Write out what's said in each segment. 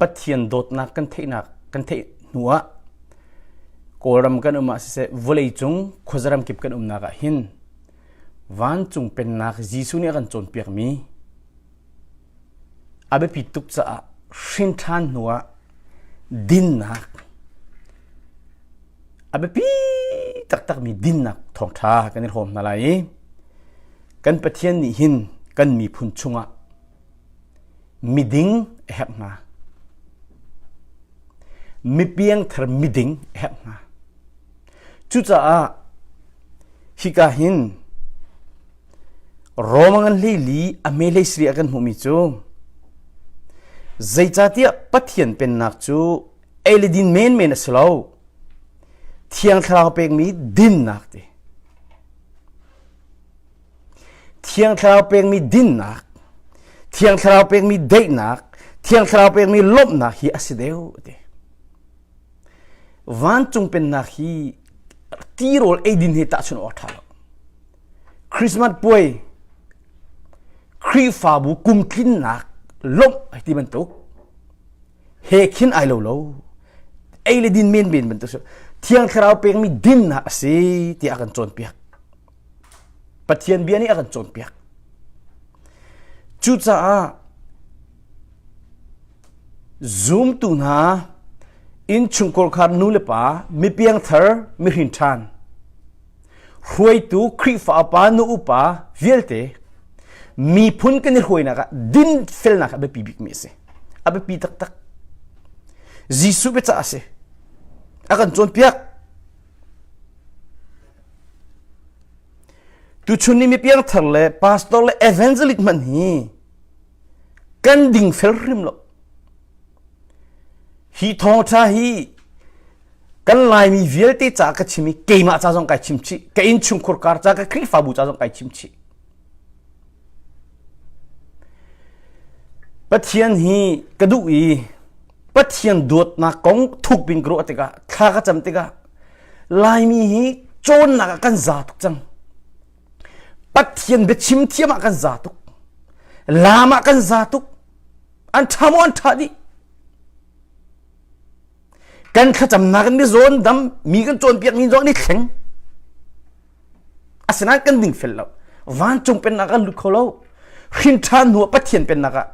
Pathian dawtnak kan theihnak kan theih hnu ah Kawlram kan um ah siseh vawlei cung khuazaram kip kan umnak ah hin vancung pennak Jesuh nih a kan cawnpiakmi a biapit tuk caah hrin ṭhan hnu ah dinnak a biapi taktakmi dinnak thawngṭha kan i hrawm hna lai i kan Pathian nih hin kan miphun chungah miding a herh hna. Mipiangthar miding a herh hna. Cucaah hika hin Rome ngan hleili a hme hlei sari ah kan hmuhmi cu zeicahtiah Pathian pennak cu ei le din menmen a si lo. Thiang Thlarau pekmi dinnak ti. Thiang Thlarau pekmi dinnak, Thiang Thlarau pekmi daihnak, Thiang Thlarau pekmi lawmhnak hi a si deuh ti. Vancung pennak hi tirawl eidin he tahchunh awk ṭha lo. Christmas puai, Khrihfabu kumtlinnak lawmh ai ti bantuk he khin ai lo lo. Ei le din menmen bantuk si. Thiang Thlarau pekmi dinnak a si tiah a kan cawnpiak. Pathian bia nih a kan cawnpiak. Cucaah zumtu hna innchungkhar khar nu le pa mipiangthar mihrin ṭhan hruaitu Khrihfa upa nu upa vialte miphun kan i hruainak ah dinfelnak a biapi bikmi a si. A biapi taktak. Jesuh biacah a si. A kan cawnpiak. Tuchun ni mi piangthar le pastor le evangelist hmanh hi kan dingfel hrim lo. Hi thawngṭha hi kan Laimi vialte ca ka chim i keimah ca zong kai chim chih, ka innchungkhur kar ca, ka Khrihfabu ca zong kai chim chih. Pathian hi ka duh i Pathian dawtnak kong thuk bin ka ruah tikah thla ka cam tikah Laimi hi cawnnak ah kan za tuk cang. Pathian biachim thiam ah kan za tuk. Lam ah kan za tuk. An ṭha maw an ṭha dih. Kan thlacamnak in mi zawn dam mi kan cawnpiak mi zong an i thleng. Asinain kan ding fel lo. Vancung pennak ah lut kho lo. Hrin ṭhan hnu ah Pathian pennak ah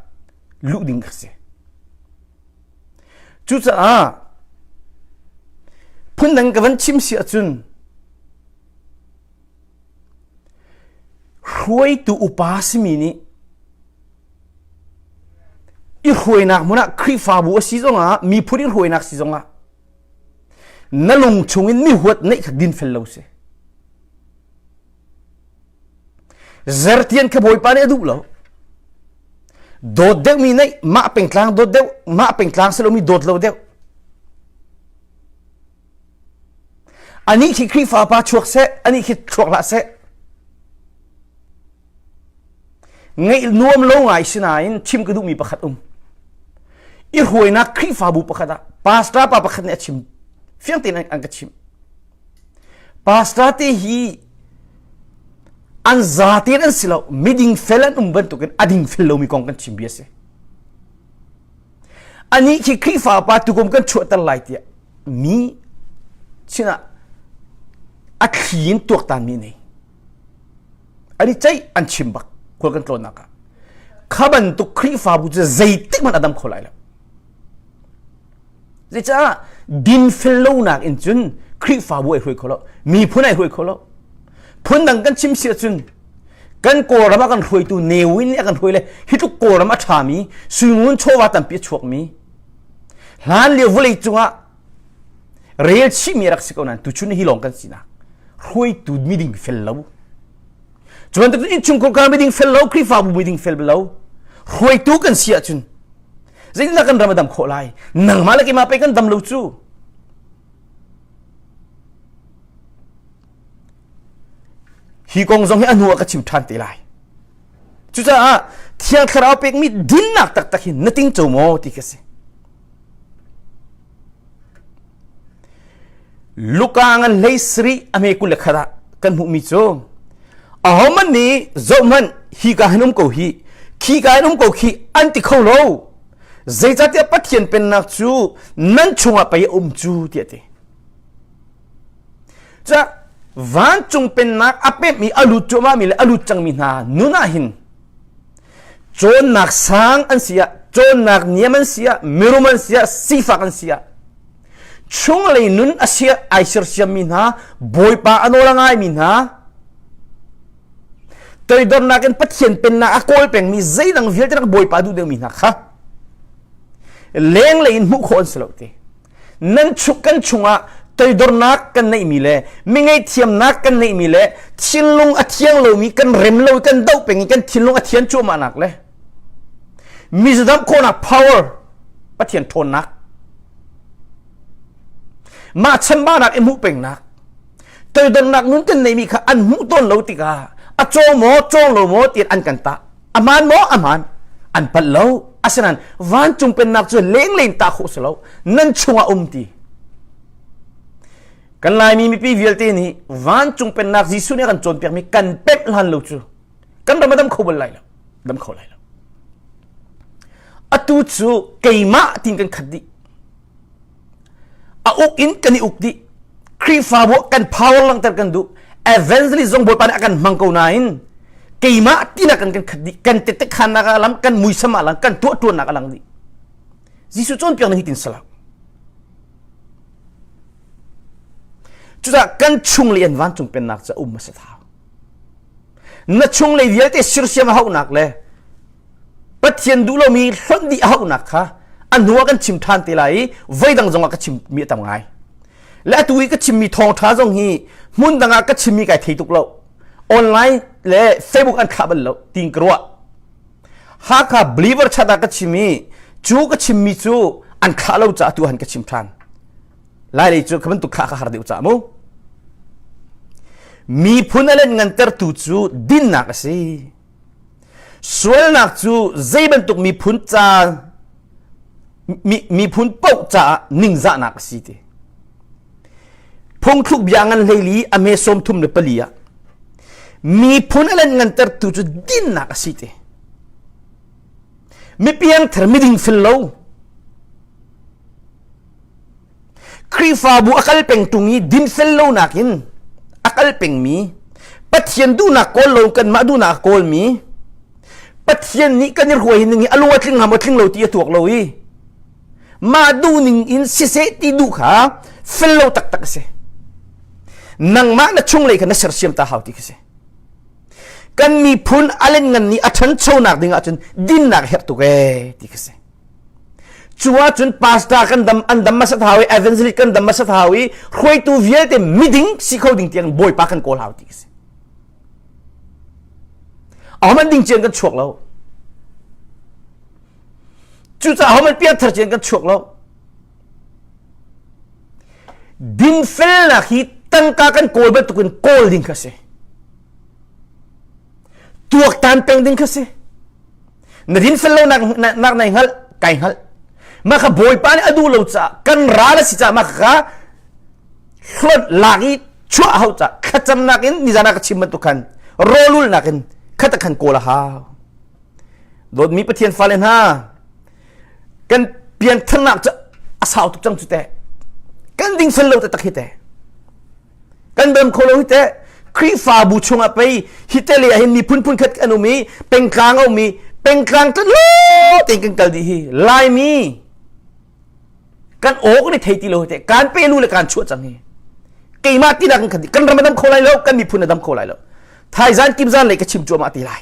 luh ding ka si. Cucaah phundang ka van chim si ahcun hruaitu upa simi nih i hruainak hmun ah Khrihfabu a si zongah miphun i hruainak si zongah na lung chungin mi huat neih kha dinfel lo si. Zertian kha Bawipa nih a duh lo. Dawt deuhmi neih mah pengtlang dawt deuh, mah pengtlang si lomi dawt lo deuh. Anih khi Khrihfa pa chuak seh, anih khi chuak hlah seh. Ngeih nuam lo ngai sinain chim ka duhmi pakhat um. I hruainak Khrihfabu pakhat ah pastor pa pakhat nih a chim. Fiang tein an ka chimh. Pastor te hi an zaten an si lo miding fel an um bantukin a ding fel lomi kong kan chim bia si. Anih khi Khrihfa pa tukum kan chuahter lai tiah mi sinah a thli in tuaktan mi nei. Ani ceih an chim bak khual kan tlawnnak ah. Kha bantuk Khrihfabu cu zeitik hmanh a dam kho lai lo. Zeicah dinfel lonak in cun Khrihfabu ai hruai kho lo, miphun ai hruai kho lo. Phundang kan chim si ahcun kan Kawlram ah kan hruaitu Ne Win nih a kan hruai le hi tluk Kawlram a ṭhami suingun chawva tampi a chuakmi hlan lio vawlei cungah rel chihmi a rak si ko nain tuchun hi lawng kan sinak hruaitu miding fel lo cu bantuk innchungkhar kar miding fel lo Khrihfabu miding fel lo hruaitu kan si ahcun Zeitindah kan ram a dam khawh lai? Nangmah le keimah pei kan dam lo cu. Hi kong zong hi a hnu ah ka chim ṭhan te lai. Cucaah Thiang Thlarau pekmi dinnak taktak hi na ting co maw ti ka si. Luka ngan hlei sarih a hme 21 ah kan hmuhmi cu ahohmanh nih zohhmanh hi ka hin um ko hi khi ka hin um ko khi an ti kho lo. Zeicahtiah Pathian pennak cu nan chungah pei a um cu tiah a ti. Cah vancung pennak a pemh i a lut cuahmahmi le a lut cangmi hna nun ah hin cawnnak sang an si ah cawnnak niam an si ah mirum an si ah sifak an si ah chunglei nun a sia ai sersiammi hna bawipa a nawl a ngaimi hna toidornak in Pathian pennak a kawl pengmi zeidang vialte nak bawipa duh deuhmi hna kha lenglei in hmuh khawh an si lo ti nan chung kan chungah toidornak kan neihmi le mi ngaihthiamnak kan neihmi le thinlung a thiang lomi kan rem lo kan doh peng i kan thinlung a thian cuahmahnak le mi zadamh khawhnak power Pathian ṭhawnnak mah chambaunak i hmuh pengnak toidornak nun kan neihmi kha an hmuh tawn lo tikah a cawng maw cawng lo maw tiah an kan tah aman maw aman an palh lo asinain vancung pennak cu lenglei in tah khawh si lo nan chungah um ti kan laimi mipi vialte nih vancung pennak Jesuh nih a kan cawnpiakmi kan pemh hlan lo cu kan ram a dam kho bal lai lo dam kho lai lo atu cu keimah tin kan khat dih a uk in kan i uk dih Khrihfabu kan power langhter kan duh evangelist zong Bawipa nih a kan hmang ko nain keimah tinak kan kan khat dih kan tete khannak a lang kan muisam a lang kan tuahtuannak a lang dih Jesuh cawnpiak ning hi tin salah cucaah kan chung le an vancung pennak cu um a si thau na chunglei vialte sirsiam a hauhnak le Pathian duh lomi hlonh dih a hauhnak kha a hnu ah kan chim ṭhan te lai i voidang zong ah ka chimmi a tam ngai. Le atu i ka chimmi thawngṭha zong hi hmun dang ah ka chimmi kai thei tuk lo. Online le Facebook an thlah bal lo tiin ka ruah. Hakha believer chat ah ka chim i cu ka chimmi cu an thlah lo caah tu han ka chim ṭhan. Lailei cu kha bantuk thlah ka har deuh caah mu. Miphun a let ngantertu cu dinnak a si. Sualnak cu zei bantuk miphun ca miphun paoh caah ningzahnak a si ti. Phungthluk bia ngan hleili a me 34 ah miphun a let ngantertu cu dinnak a si ti. Mipiangthar miding fel lo Khrihfabu a kal peng ṭung i dinfel lonak in a kal pengmi, Pathian duhnak kawl lo kanmah duhnak a kawlmi, Pathian nih kan i hruai ning hi a lung a tling hnga maw tling lo ti a tuak lo i mah duhning in siseh ti duh kha fel lo taktak a si. Nangmah na chunglei kha na sersiam ta hau ti khi si. Kan miphun a ngan nih a ṭhanchonak ding ahcun dinnak herh tuk ee ti khi si. Cu ahcun pastor kan dam an dam hmasat hau i evangelist kan dam hmasat hau i hruaitu vialte miding si kho ding tiang Bawipa kan kawl hau ti a si. Ahohmanh ding cian kan chuak lo. Cucaah ahohmanh piangthar cian kan chuak lo. Dinfelnak hi tangka kan kawl bantukin kawl ding kha si. Tuaktan peng ding kha si. Na dinfel lo nak nak nai hngalh kai hngalh mah kha bawipa nih a duh lo caah kan ral a si caah mah kha hlawt lak i chuah hau caah thlacamnak in nizan ah ka chim bantuk khan rawlulnak in khat khan kawl a hau dawtmi pathian fale hna kan piantharnak cu a sau tuk cang cu teh kan dingfel lo taktak hi teh kan dam kho lo hi teh Khrihfabu chungah pei hi te le ah hin miphun phun khat kan um i pengtlang a um i pengtlang tlan lo tein kan kal dih hi Laimi kan aw kan i thei ti lo hi teh kan pe lu le kan chuah cang hi keimah ti kan khat kan ram a dam kho lai lo kan miphun a dam kho lai lo thaizan kimzan lei ka chim cuahmah ti lai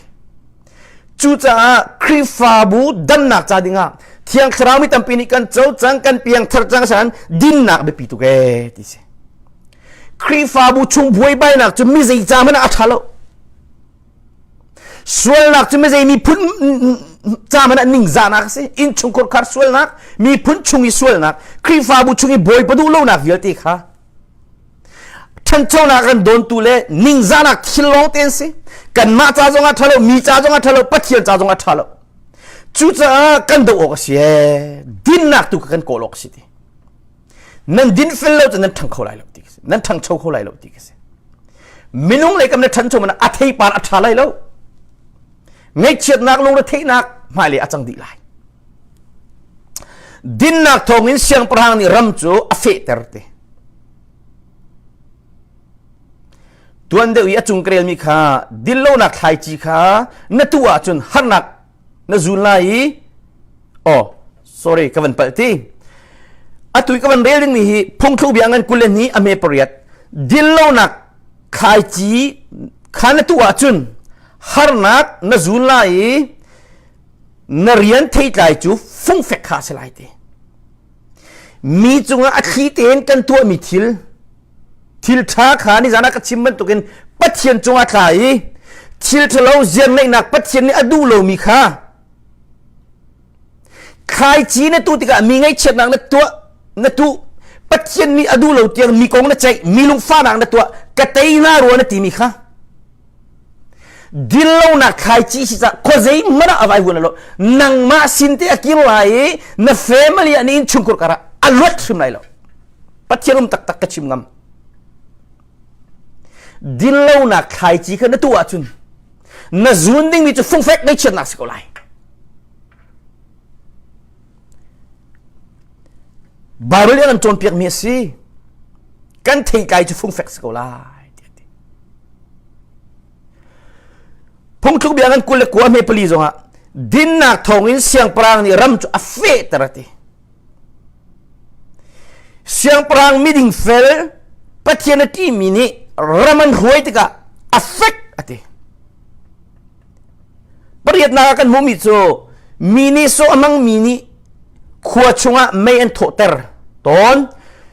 cucaah Khrihfabu damnak ca dingah Thiang Thlarau mi tampi nih kan co cang kan piang thar cang san dinnak biapi tuk ee ti si Khrihfabu chung buaibainak cu mi zei ca hmanh ah a ṭha lo. Sualnak cu mi zei miphun ca hmanh ah ningzahnak a si. Innchungkhar khar sualnak, miphun chung i sualnak, Khrihfabu chung i bawipa duh lonak vialte kha ṭhanchonak kan dawntu le ningzahnak thil lawng te an si. Kanmah ca zong ah ṭha lo, mi ca zong ah ṭha lo, Pathian ca zong ah ṭha lo. Cucaah kan doh awk a si ee. Dinnak tu kha kan kawl awk a si ti. Nan dinfel lo cu nan ṭhang kho lai lo ti si. Nan ṭhangcho kho lai lo ti si. Minung lei kam na ṭhancho man a theipar a ṭha lai lo. Ngaihchiatnak lungretheihnak hmailei a cang dih lai. Dinnak thawngin siangpahrang nih ram cu a fehter ti. Tuan deuh i a cung ka relmi kha dinlonak thlaici kha na tuh ahcun harnak na zun lai i oh sorry ka van palh ti atu i ka van rel dingmi hi phungthluk bia ngan 22 a me pariat dinlonak thlaici kha na tuh ahcun harnak na zun lai i na rian theitlai cu fungfek kha a si lai ti mi cungah a thli tein kan tuahmi thil thil ṭha kha nizan ah ka chim bantukin Pathian cungah tla i thil ṭhalo ziarngeihnak Pathian nih a duh lomi kha thlaici na tuh tikah mi ngaihchiatnak na tuah na tuh Pathian nih a duh lo tiang mi kong na ceih mi lungfahnak na tuah ka tei hna rua na timi kha Dinlonak thlaici si cah khuazei hmanh ah a vai huan lo. Nangmah sin te a kir lai i na family ah na innchungkhur karah a luat hrim lai lo. Pathian um taktak ka chim ngam. Dinlonak thlaici kha na tuah ahcun na zun dingmi cu fungfek ngaihchiatnak si ko lai. Bible nih an cawnpiakmi a si. Kan theitlai cu fungfek si ko lai. Phungthluk bia ngan 29 hme pali zongah dinnak thawngin siangpahrang nih ram cu a fehter a ti. Siangpahrang miding fel Pathian a ṭihmi nih ram an hruai tikah a fek a ti. Pariatnak ah kan hmuhmi cu mi nih sawh a hmangmi nih khua chungah mei an thawhter tawn.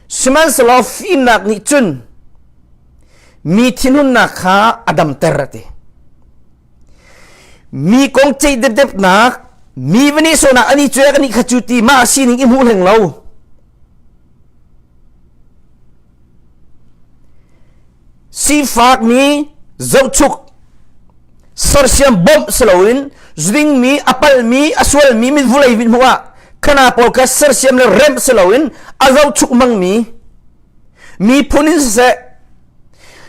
Sihmanhsehlaw fimnak nih cun mi thinhunnak kha a damter a ti. Mi kong ceih depdepnak, mi va nihsawhnak ani cu ani kha cu ti mah sining i hmuh hleng lo. Sifakmi zohchuk sersiam bawmh si loin zudingmi a palmi a sualmi mit vulei mit hmuh ah khana pawl kha sersiam le remh si loin a zohchuk mangmi miphun in siseh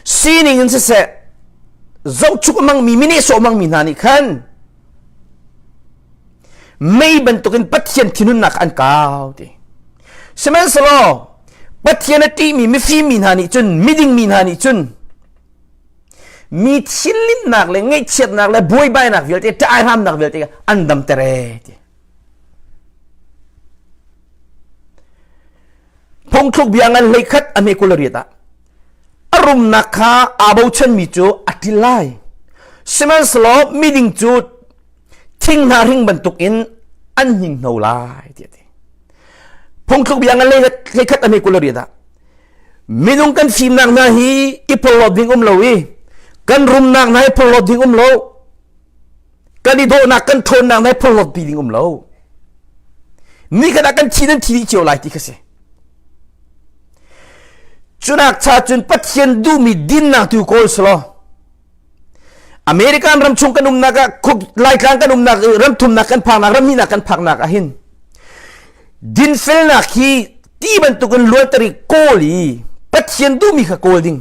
sining in siseh zohchuk mangmi mi nehsawh mangmi hna nih khan mei bantukin Pathian thinhunnak an kau ti sihmanhsehlaw Pathian a ṭihmi mifim mi hna nih cun miding mi hna nih cun mi thinlinnak le ngaihchiatnak le buaibainak vialte ṭah-hramnak vialte an damter ee ti. Phungthluk bia ngan 11 a hme 28 ah a rumnak kha aa bochanmi cu a ṭil lai. Sihmanhsehlaw miding cu thing hna hring bantukin an hninghno lai ti a ti. Phungthluk bia ngan 11 a hme 28 ah minung kan fimnak hna hi i porhlawt ding um lo i kan rumnak hna hi porhlawt ding um lo kan i dawhnak kan ṭhawnnak hna hi porhlawt pi ding um lo nikhat ah kan thi nan thi dih cio lai ti kha si cunak cha cun Pathian duhmi dinnak tu kawl selaw American ram chung kan umnak ah Laitlang kan umnak ram thumnak kan phaknak ram hnihnak kan phaknak ah hin dinfelnak hi ti bantukin luanter i kawl i Pathian duhmi kha kawl ding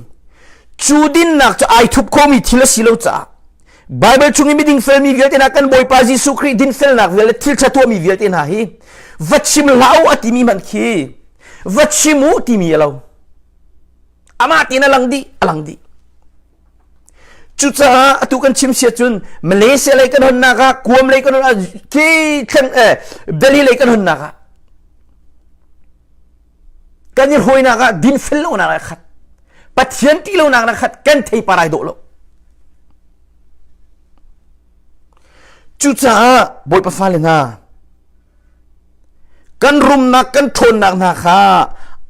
cu dinnak cu ai thup khomi thil a si lo caah Bible chung i miding felmi vialte hna kan Bawipa Jesuh Khrih dinfelnak vialte thil ṭha tuahmi vialte hna hi va chim hlah u a timi hmanh khi va chim u timi a lo amah tiin a lang dih a lang dih Cucaah atu kan chim sia cun Malaysia lei kan honnak ah Guam lei kan hon ah khi thleng eh Delhi lei kan honnak ah kan i hruainak ah dinfel lonak ah khat Pathian ti lonak na khat kan thei parai dawh lo Cucaah Bawipa fale hna Kan rumnak kan ṭhawnnak hna kha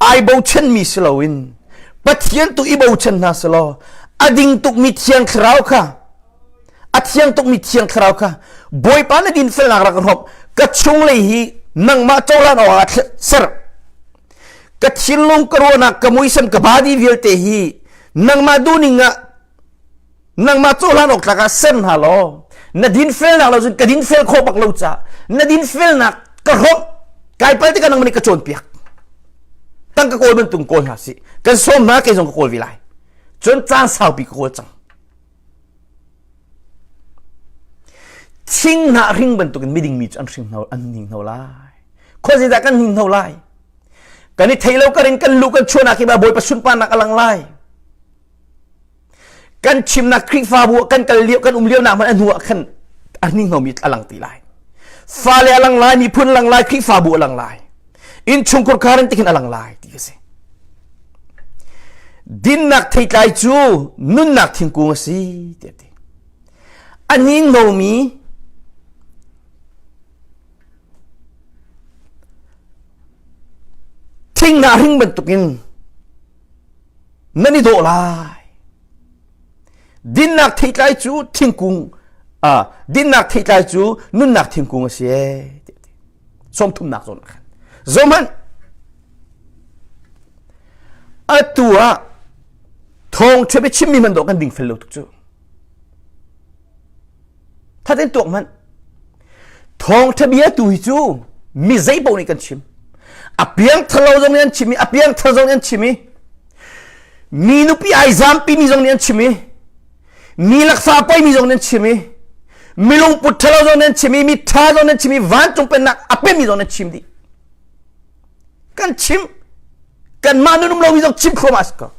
ai bochanmi si loin Pathian tu i bochan hna selaw a ding tukmi Thiang Thlarau kha a thiang tukmi Thiang Thlarau kha Bawipa na dinfelnak rak hrawp ka chunglei hi nangmah cohlan awkah ser ka thinlung ka ruahnak ka muisam ka body vialte hi nangmah duhning ah nangmah cohlan awk tlak ah ser hna law na dinfelnak lo cun ka dinfel khawh bak lo caah na dinfelnak ka hrawmh kai pal tikah nangmah nih ka cawnpiak tang ka kawl bantuk kawl hna sih kan sawm hna kei zong ka kawl ve lai cun caan saupi ka kawl cang thing hnah hring bantukin miding mi cu an hring hno an hning hno lai. Khuazei dah kan hninghno lai? Kan i thei lo karin kan lu kan chuahnak hi Bawipa sunparnak a lang lai. Kan chimnak Khrihfabu kan kal lio kan um lio nak hmanh a hnu ah khan a hninghnomi a lang ti lai. Fale a lang lai, miphun a lang lai, Khrihfabu a lang lai. Innchungkhar khar in tikhin a lang lai ti ka si. Dinnak theitlai cu nunnak thingkung a si ti a ti. A hninghnomi Thinghnah hring bantukin nan i dawh lai. Dinnak theitlai cu thingkung uh, dinnak theitlai cu nunnak thingkung a si ee. Sawmthumnak zawn ah khan. Zohhmanh atu ah thawngṭha biachimmi hmanh dawh kan ding fel lo tuk cu. Thatin tuak hmanh. Thawngṭha bia tu hi cu mi zei paoh nih kan chim. A piangthar lo zong nih an chim i a piangthar zong nih an chim i mi nupi ai zampi mi zong nih an chim i mi lakfa poi mi zong nih an chim i mi lungput ṭhalo zong nih an chim i mi ṭha zong nih an chim i vancung pennak a pemi zong nih an chim dih. Kan chim kanmah nun um lomi zong chim thluahmah a si ko.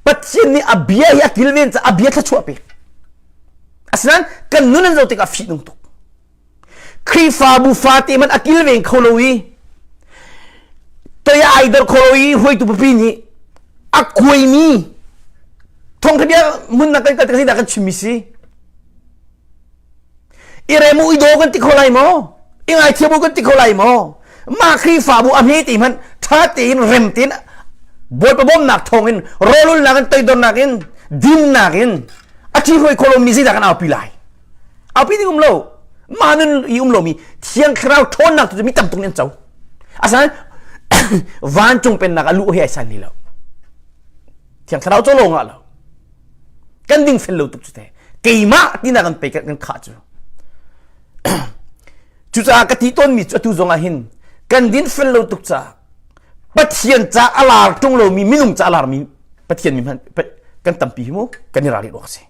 Pathian nih a bia hi a kilven caah a bia thluachuah pek. Asinain kan nun an zoh tikah fihnung tuk. Khrihfabu fate hmanh a kilveng kho lo i toi a ai dor kho lo i hruaitu papi nih a kuaimi thawngtha bia hmunnak kan kal tik zeidah kan chimmi si? I rem u i daw kan ti kho lai maw? I ngaithiam u kan ti kho lai maw? Mah Khrihfabu a hme ti hmanh ṭha tein rem tein Bawipa bawmnak thawngin rawlulnak in toidornak in dinnak in a ṭhihruai kho lomi zeidah kan aupi lai? Aupi ding um lo. Mah nun i um lomi Thiang Thlarau ṭhawnnak tu cu mi tam tuk nih an co. Asinain vancung pennak a luh hi ai san li lo. Thiang Thlarau co lo ngah lo. Kan ding fel lo tuk cu te. Keimah tinak kan pe kan khah cu. Cucaah ka ti tawnmi cu atu zong ah hin kan din fel lo tuk caah Pathian ca a lar ṭung lomi minung ca a larmi Pathian mi hmanh kan tampi hi mu kan i ralrin awk a si.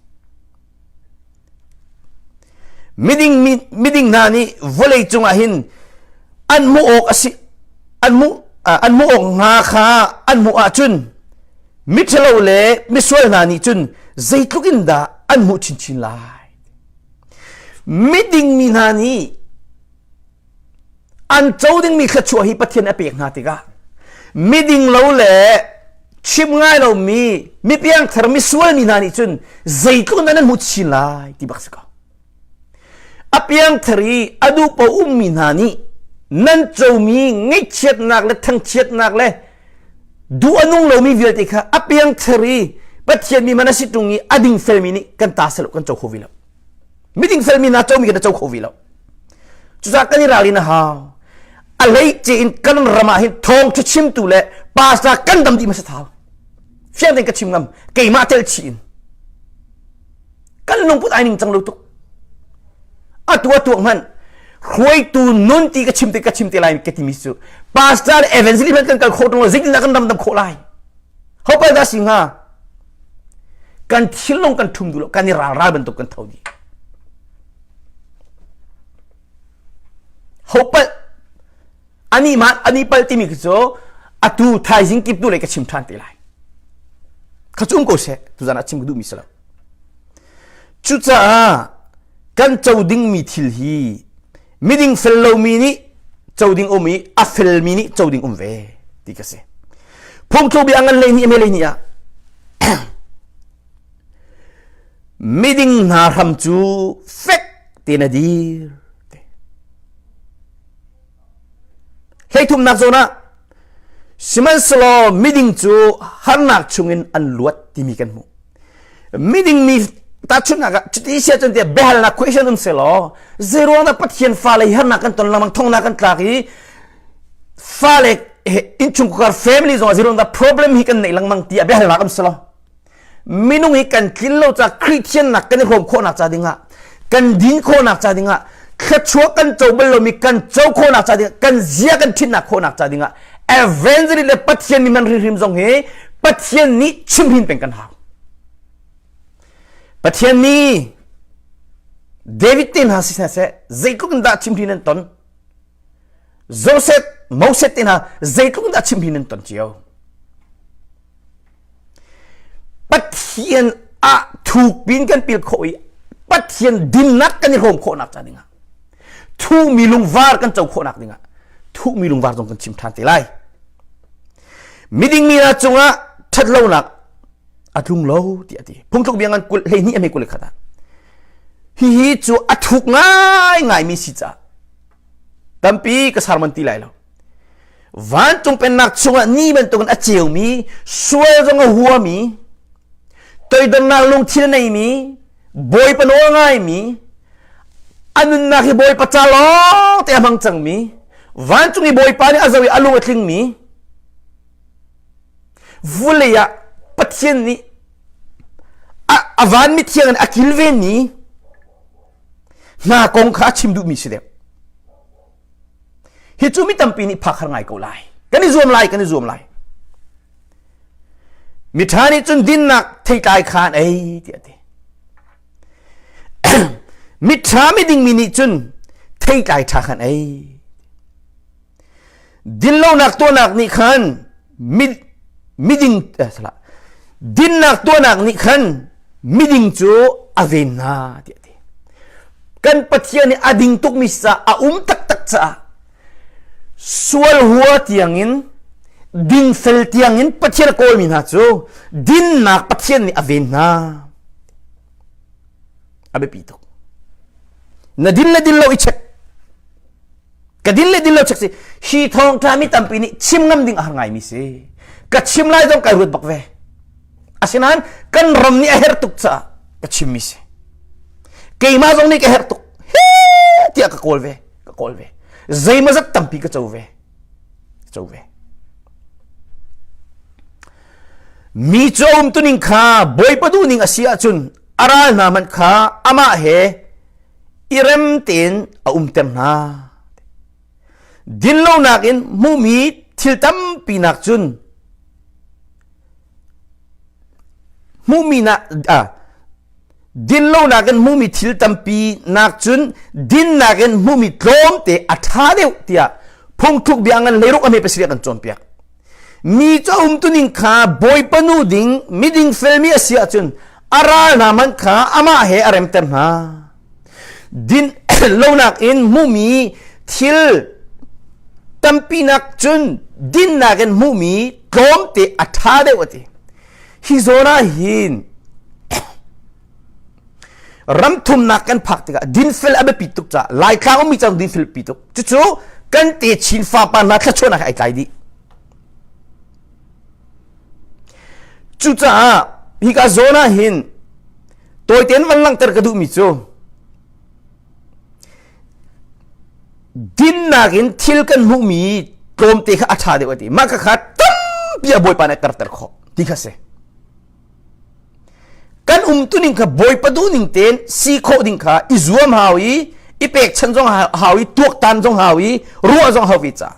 Miding mi miding hna nih vawlei cungah hin an hmuh awk a si an hmuh an hmuh awk hnga kha an hmuh ahcun miṭhalo le misual hna nih cun zeitluk in dah an hmuh chinchin lai. Miding mi hna nih an co dingmi thluachuah hi Pathian a pek hna tikah miding lo le chim ngai lomi mi piangthar misual mi hna nih cun zeitluk in an hmuh chin lai ti bak si ko. A piangthar i a duh paoh ummi hna nih nan comi ngaihchiatnak le thangchiatnak le duh a nung lomi vialte kha a piangthar i Pathian mi man a si ṭung i a dingfelmi nih kan ta seh lo kan co kho ve lo. Miding felmi hna comi kan co kho ve lo. Cucaah kan i ralrin a hau. A hleice in kan ram ah hin thawngṭha chimtu le pastor kan dam dih hmasa thau. Fiang tein ka chim ngam. Keimah tel chih in. Kan lungput ai ning cang lo tuk. Atu a tuak hmanh hruaitu nun ti ka chim te ka chim te lai ka timi cu pastor le evangelist hmanh kan kal khawh ṭung lo zeitindah kan ram dam khawh lai hopal dah si hnga kan thinlung kan ṭhum duh lo kan i ralral bantuk kan tho dih hopal ani ma ani pal timi cu atu thaizing kip tu le ka chim ṭhan te lai kha cu um ko seh tuzan ah chim ka duhmi si lo cucaah kan co dingmi thil hi miding fel lomi nih co ding um i a felmi nih co ding um ve ti ka si phungthluk bia ngan lei nih lei nih ah miding hna hram cu fek tein a dir Hleithumnak zawn ah sihmanhsehlaw miding cu harnak chungin an luat timi kan hmuh. Miding mi tahchunhnak ah cuti sia cun tiah biahalnak question um selaw zeiruang dah Pathian fale hi harnak kan ton lengmang thongnak kan tlak i fale innchungkhar family zong ah zeiruang dah problem hi kan neih lengmang tiah biahalnak um selaw minung hi kan tlin lo ca Khrih thiannak kan i hrawm khawhnak ca dingah kan din khawhnak ca dingah thluachuah kan co bal lomi kan co khawhnak ca dingah kan zia kan ṭhitnak khawhnak ca dingah evangelist le Pathian mi man hrimhrim zong hi Pathian nih chimhrin peng kan hau Pathian nih David te hna si seh zeitluk in dah chimhrin an ton? Joseph, Moses te hna zeitluk dah chim hi nan ton cio. Pathian ah thukpin kan pil khawh i Pathian dinnak kan i hrawm khawhnak ca dingah thuhmi lungvar kan co khawhnak dingah thuhmi lungvar zong kan chim ṭhan te lai. Miding mi hna cungah ṭhatlonak a tlung lo tiah a ti. Phungtluk bia ngan kul 12 a hme 21 ah. Hihi cu a thuk ngaingaimi si caah tampi ka sarman ti lai lo. Vancung pennak chungah ni bantukin a ceumi, sual zong a huami, toidornak lungthin a neimi, Bawipa nawl ngaimi, a nunnak hi Bawipa ca lawng te a hmang cangmi, vancung i Bawipa nih a zoh i a lung a tlingmi, vulei ah Pathian nih a, a van mithiang in a kilvenmi hna kong kha a chim duhmi si deuh. Hi cu mi tampi nih phak har ngai ko lai. Kan i zuam lai, kan i zuam lai. Miṭha nih cun dinnak theitlai kha an ei tiah a ti. Miṭha miding mi nih cun theitlai ṭha khan ei. Dinlonak tuahnak nih khan miding eh, salah. Dinnak tuahnak nih khan miding cu a ven hna tiah a ti. Kan Pathian nih a ding tukmi caah a um taktak caah sual hua tiangin dingfel tiangin Pathian a kawlmi hna cu dinnak Pathian nih a ven hna. A biapi tuk. Na din le din lo i check. Ka din le din lo check si hi thawngṭha mi tampi nih chim ngam ding a har ngaimi si. Ka chim lai zong kai ruat bak ve. Asinain kan ram nih a herh tuk caah ka chimmi si. Keimah zong nih ka herh tuk. He tiah ka kawl ve, ka kawl ve. Zeimazat tampi ka co ve. Co ve. Mi cu a umtuning kha Bawipa duhning a si ahcun a ral hna hmanh kha amah he i rem tein a umter hna. Dinlonak in hmuhmi thil tampi nak cun hmuhmi nak ah dinlonak in hmuhmi thil tampi nak cun dinnak in hmuhmi tlawmte a ṭha deuh tiah phungthluk bia ngan leiruk a hme pasarih kan cawnpiak. Mi cu a umtuning kha Bawipa nu ding miding felmi a si ahcun a ral hna hmanh kha amah he a remter hna. Din lonak in hmuhmi thil tampi nak cun dinnak in hmuhmi tlawmte a ṭha deuh a ti. Hi zawn ah hin ramthumnak kan phak tikah dinfel a biapit tuk caah Laitlang ummi cang dinfel pi tuk. Cucu kan te chin fapa hna thluachuahnak he ai tlai dih. Cucaah hika zawn ah hin tawitein van langhter ka duhmi cu dinnak in thil kan hmuhmi tlawmte kha a ṭha deuh a ti. Mah kha kha tampi a Bawipa nih a karter khawh ti kha si. Kan umtuning kha Bawipa duhning tein si khawh ding kha i zuam hau i i pekchan zong hau i tuaktan zong hau i ruah zong hau ve ca.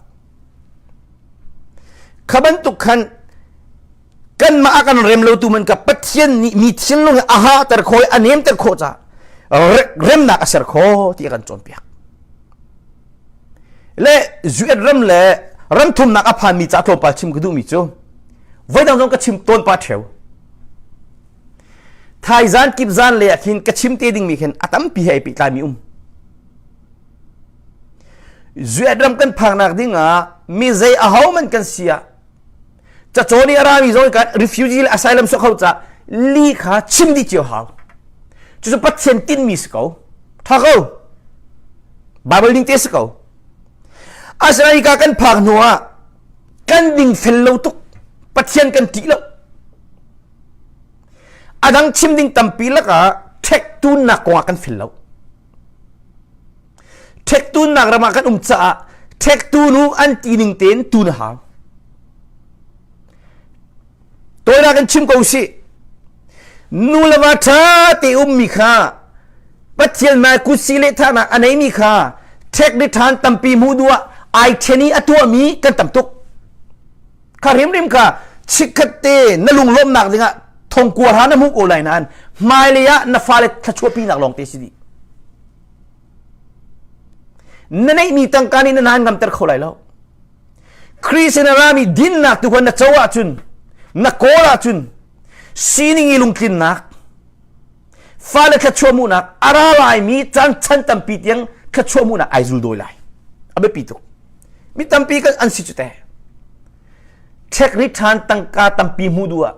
Kha bantuk khan kanmah a kan rem lo tu man ka Pathian nih mi thinlung hi a hahter khawh i a nemter khawh ca remnak a ser khawh ti a kan cawnpiak. Le US ram le ram thumnak a phanmi ca tlawmpal chim ka duhmi cu voidang zong ka chim tawn pa ṭheu. Thaizan kip zan le ah khin ka chim te dingmi khin a tampi he ai pehtlaimi um. US ram kan phaknak ding ah mi zei a ho man kan si ah cacawn i a rami zong kan refugee le asylum sok ho ca li kha chim dih cio hau. Cucu Pathian tinmi si ko. Tha ko. Bible ning te si ko. Asinain ka kan phak hnu ah kan ding fel lo tuk Pathian kan ṭih lo a dang chim ding tampi lakah ṭhektunnak kongah kan fel lo ṭhektunnak ram ah kan um caah ṭhektu nu an ti ning tein tun a hau Tawinak in chim ko sih. Nu le va ṭha te ummi kha Pathian mai kutsi le thahnak a neimi kha ṭhek le ṭhan tampi hmuh duh ah ai ṭhen i a tuahmi kan tam tuk. Kha hrimhrim kha chikkhat te na lunglawmhnak dingah thongkua hra na hmuh ko lai nain hmailei ah na fale thluachuahpinak lawng te si dih. Na neihmi tangka nih na nan ngamter kho lai lo. Khrih sin a rami dinnak tu kha na co ahcun, na kawl ahcun, sining i lungtlinnak, fale thluachuah hmuhnak, a ra laimi caan chan tampi tiang thluachuah hmuhnak ai zul dawi lai. A biapi tuk. Mi tampi kan an si cu te. Check return tangka tampi hmuh duh ah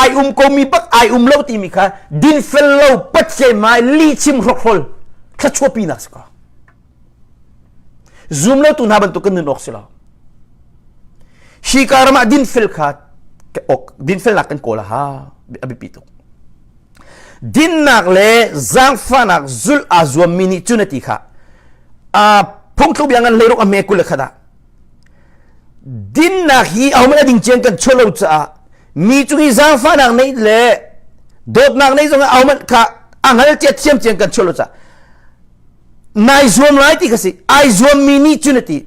ai um ko mi bak ai um lo timi kha dinfel lo pathian mai lihchim hrokhrol thluachuah pinak si ko. Zum lo tu hna bantuk kan nun awk si lo. Hi ka ram ah dinfel kha dinfelnak kan kawl a ha a biapi tuk. Dinnak le zaangfahnak zulh aa zuammi nih cun a ti kha phungthluk bia ngan hleiruk a hme 21 ah dinnak hi ahohmanh a ding cian kan chuah lo caah mi cung i zaangfahnak neih le dawtnak neih zong ahohmanh kha a hngal cia thiam cian kan chuah lo caah nai zuam lai ti kha si ai zuammi nih cun a ti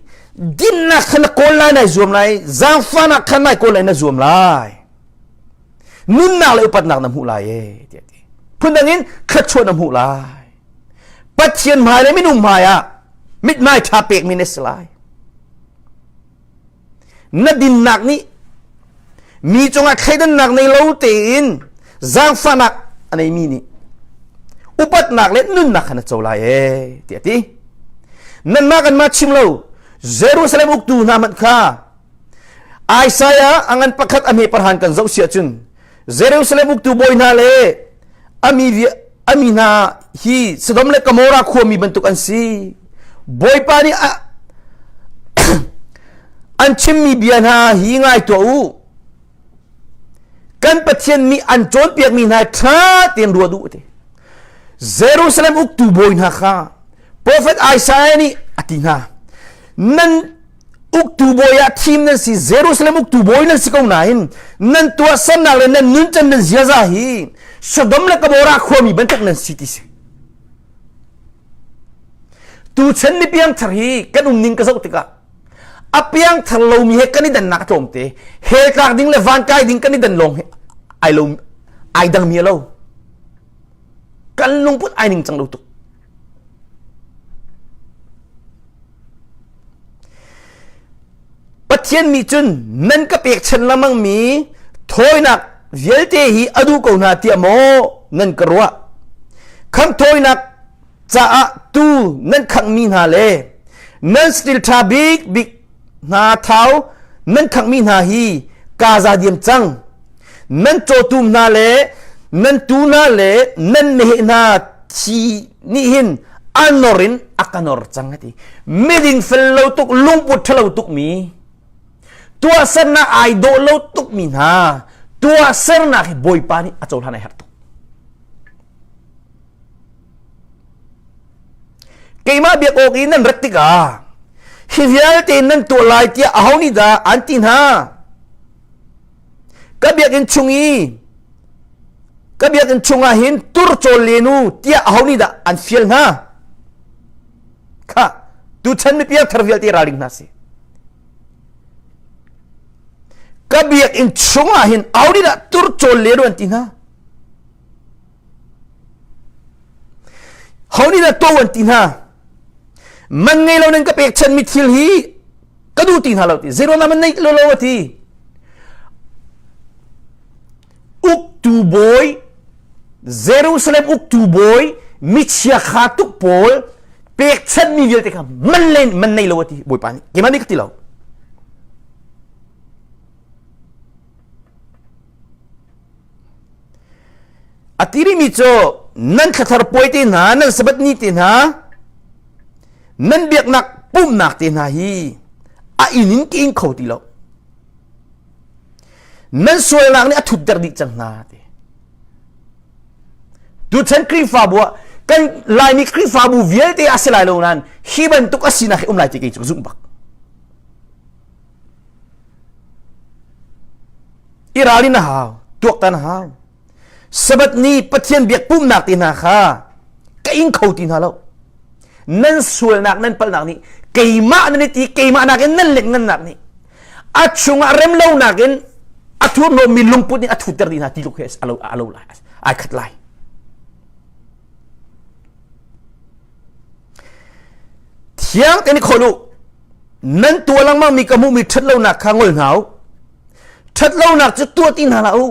dinnak kha na kawl lai nai zuam lai zaangfahnak kha nai kawl lai na zuam lai nunnak le upatnak na hmuh lai e tiah ti phundang in thluachuah na hmuh lai Pathian hmai le minung hmai ah mithmai ṭha pekmi na si lai na dinnak nih mi cungah thleidannak nei lo tein zaangfahnak a neimi nih upatnak le nunnak kha na co lai ee tiah ti nanmah kanmah chim lo Jerusalem uktu hna hmanh kha Isaiah a ngan pakhat a hme parhan kan zoh si ahcun Jerusalem uktu bawi hna le ami ami hna hi Sodom le Gomorrah khuami bantuk an si Bawipa nih a an chimmi bia hna hi ngai tuah u kan Pathian nih an cawnpiakmi hna ṭha tein ruat u ti Jerusalem uktu bawi hna kha Profet Isaiah nih a ti hna nan uktu bawi ah thim nan si Jerusalem uktu bawi nan si ko nain nan tuahsernak le nan nuncan nan ziaza hi Sodom le Gomorrah khuami bantuk nan si ti si tuchan mi piangthar hi kan um ning ka zoh tikah a piangthar lomi he kan i dannak a tlawmte hell tlak ding le van kai ding kan i dan lawng hi ai lo ai dang mi lo kan lungput ai ning cang lo tuk Pathian nih cun nan ka pekchanh lengmang mi thawinak vialte hi a duh ko hna tiah maw nan ka ruah? Khangh thawinak caah tuu nan khanghmi hna le nan saṭil ṭha bikbik hna thau nan khanghmi hna hi kaa za diam cang. Nan cawtum hna le nan tuu hna le nan meheh hna thi nih hin a nor in a ka nor cang a ti. Miding fel lo tuk lungput ṭhalo tuk mi tuahsernak ai dawh lo tuk mi hna tuahsernak hi Bawipa nih a cohlan a herh tuk. Keimah biak awk i nan rat tikah hi vialte nan tuah lai tiah aho nih dah an ti hna? Ka biakinn chung i ka biakinn chungah hin tur cawl len u tiah aho nih dah an fial hna? Kha tuchan mi piangthar vialte ralring hna si. Ka biakinn chungah hin aho nih dah tur cawl len u an ti hna? Ho nih dah to an ti hna? Man ngei lo nan ka pekchanmi thil hi ka duh ti hna lo ti. Zeiruangah man nei lo lo a ti. Uktu bawi Jerusalem uktu bawi michia kha tuk pawl pekchanmi vialte kha man len man nei lo a ti Bawipa nih. Keimah nih ka ti lo. A ti rihmi cu nan thlathar puai te hna, nan sabbath ni te hna, nan biaknak pumhnak te hna hi a inn in ka ing kho ti lo. Nan sualnak nih a thutter dih cang hna ti. Tuchan Khrihfabu ah kan Laimi Khrihfabu vialte a si lai lo nain hi bantuk a sinak hi um lai ti kei cu ka zumh bak. I ralrin a hau, tuaktan a hau. Sabbath ni Pathian biak pumhnak te hna kha ka ing kho ti hna lo. Nan sualnak nan palhnak nih keimah nan i ti keimah nakin nan let ngannak nih a chungah remlonak in a thurhnawmmi lungput nih a thutter dih hna ti tluk he a lo, a lo lai ai khat lai. Thiang tein i khawl u. Nan tuah lengmang mi ka hmuhmi ṭhatlonak kha ngol hna u. Ṭhatlonak cu tuah ti hna hlah u.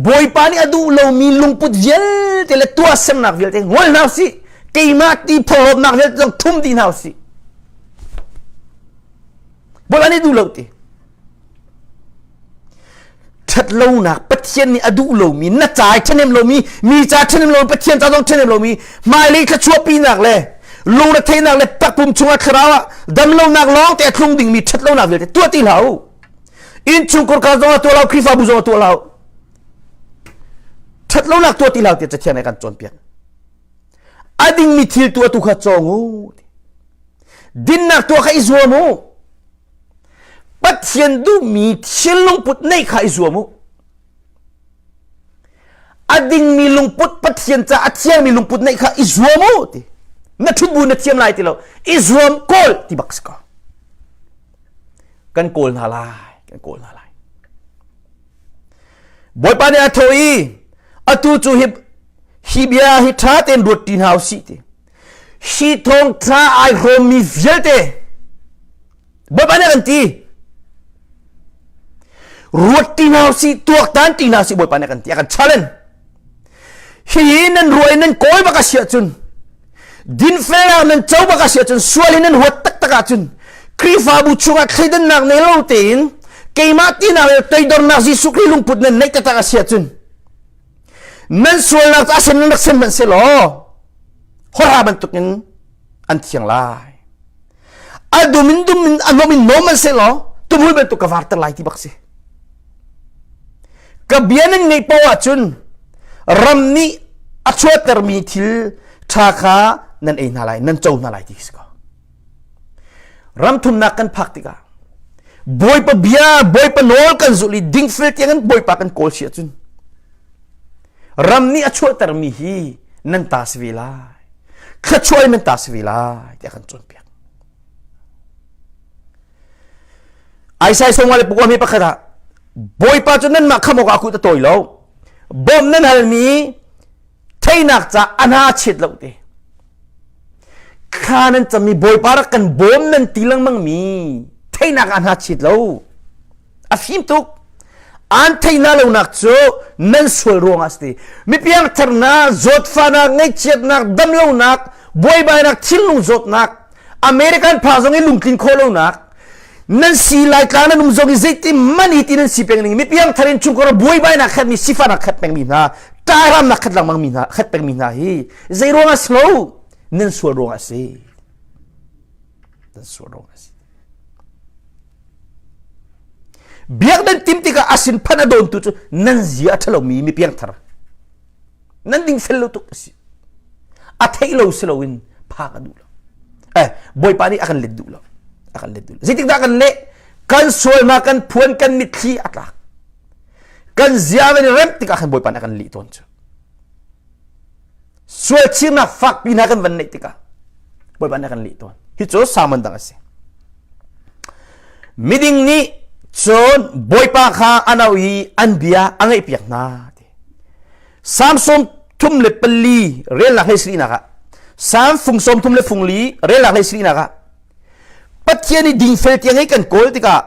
Bawipa nih a duh lomi lungput vialte le tuahsernak vialte ngol hna u sih. Keimah ti phorhlawtnak vialte zong ṭhum dih hna u sih. Bawipa nih duh lo ti. Ṭhatlonak Pathian nih a duh lomi na ca i ṭhahnem lomi mi ca ṭhahnem lomi Pathian ca zong ṭhahnem lomi hmailei thluachuahpinak le lungretheihnak le takpum chungah thlarau ah damlonak lawng te a thlung dingmi ṭhatlonak vialte tuah ti hlah u. Innchungkhar ka zong ah tuah lo Khrihfabu zong ah tuah lo. Ṭhatlonak tuah ti hlah tiah Cathiang nih a kan cawnpiak. A dingmi thil tuah tu kha cawng u. Dinnak tuah kha i zuam u. Pathian duhmi thil lungput neih kha i zuam u. A dingmi lungput Pathian ca a thiangmi lungput neih kha i zuam u ti. Na ṭhut bu na thiam lai ti lo. I zuam kawl ti bak si ko. Kan kawl hna lai. Kan kawl hna lai. Bawipa nih a thawh i atu cu hi hi bia hi ṭha tein ruat ṭi hna u sih ti. Hi thawngṭha ai hrawmmi vialte Bawipa nih a kan ti. Ruat ti hna usih, tuaktan ti hna usih Bawipa nih a kan ti, a kan challenge. Hihi nan ruah in nan kawl bak a si ahcun, dinfelnak nan co bak a si ahcun, sual in nan huat taktak ahcun, Khrihfabu chungah thleidannak nei lo tein keimah tinak le toidornak Jesuh Khrih lungput nan neih taktak a si ahcun, nan sualnak cu a sen nan rak sen hmanh sehlaw, hawrha bantukin an thiang lai. A dum in dum in a nom in nom an sehlaw, tumhul bantuk ka varter lai ti bak si. Ka bia nan ngeih paoh ahcun ram nih a chuahtermi thil ṭha kha nan ei hna lai, nan co hna lai ti si ko. Ram thumnak kan phak tikah Bawipa bia, Bawipa nawl kan zulh i dingfel tiangin Bawipa kan kawl si ahcun ram nih a chuahtermi hi nan ta si ve lai. Thluachuah in nan ta si ve lai tiah kan cawnpiak. Isaiah sawmnga le pakua mi pakhat ah Bawipa cu nanmah khamh awkah a kut a tawi lo. Bawmh nan halmi theinak ca a hna a chet lo te. Thla nan cammi Bawipa rak kan bawm nan ti lengmang mi theinak a hna chet lo. A fim tuk. An thei hna lonak cu nan sual ruangah a si ti. Mipiang tharnak, zawtfahnak, ngaihchiatnak, damlonak, buaibainak, thinlung zawtnak, American pha zong i lungtlin khawh lonak, nan si laitlang nan um zong i zeiti man hi ti nan si peng ning mi piangthar in chungkhar buaibainak khat mi sifahnak khat peng mi hna ṭahramnak khat lengmang mi hna khat peng mi hna hi zei ruangah si lo nan sual ruangah si nan sual ruangah si biak nan tim tikah asin phan a dawntu cu nan zia a ṭhalomi mi piangthar nan dingfel lo tuk a si a theih lo si loin phak a duh lo eh bawipa nih a kan let duh lo a kan let duh lo zeitik dah kan leh kan sualnak kan phuan kan mitthli a tlak kan zia van i remh tikah khan bawipa nih a kan lih tawn cu sual chirnak fakpi hna kan van neih tikah bawipa nih a kan lih tawn hi cu sermon dang a si miding nih cun bawipa kha an auh i an bia a ngaihpiak hna Salm 34 relnak hlei sarihnak ah Salm fung 34 relnak hlei sarihnak ah Pathian i dingfel tiang i kan kawl tikah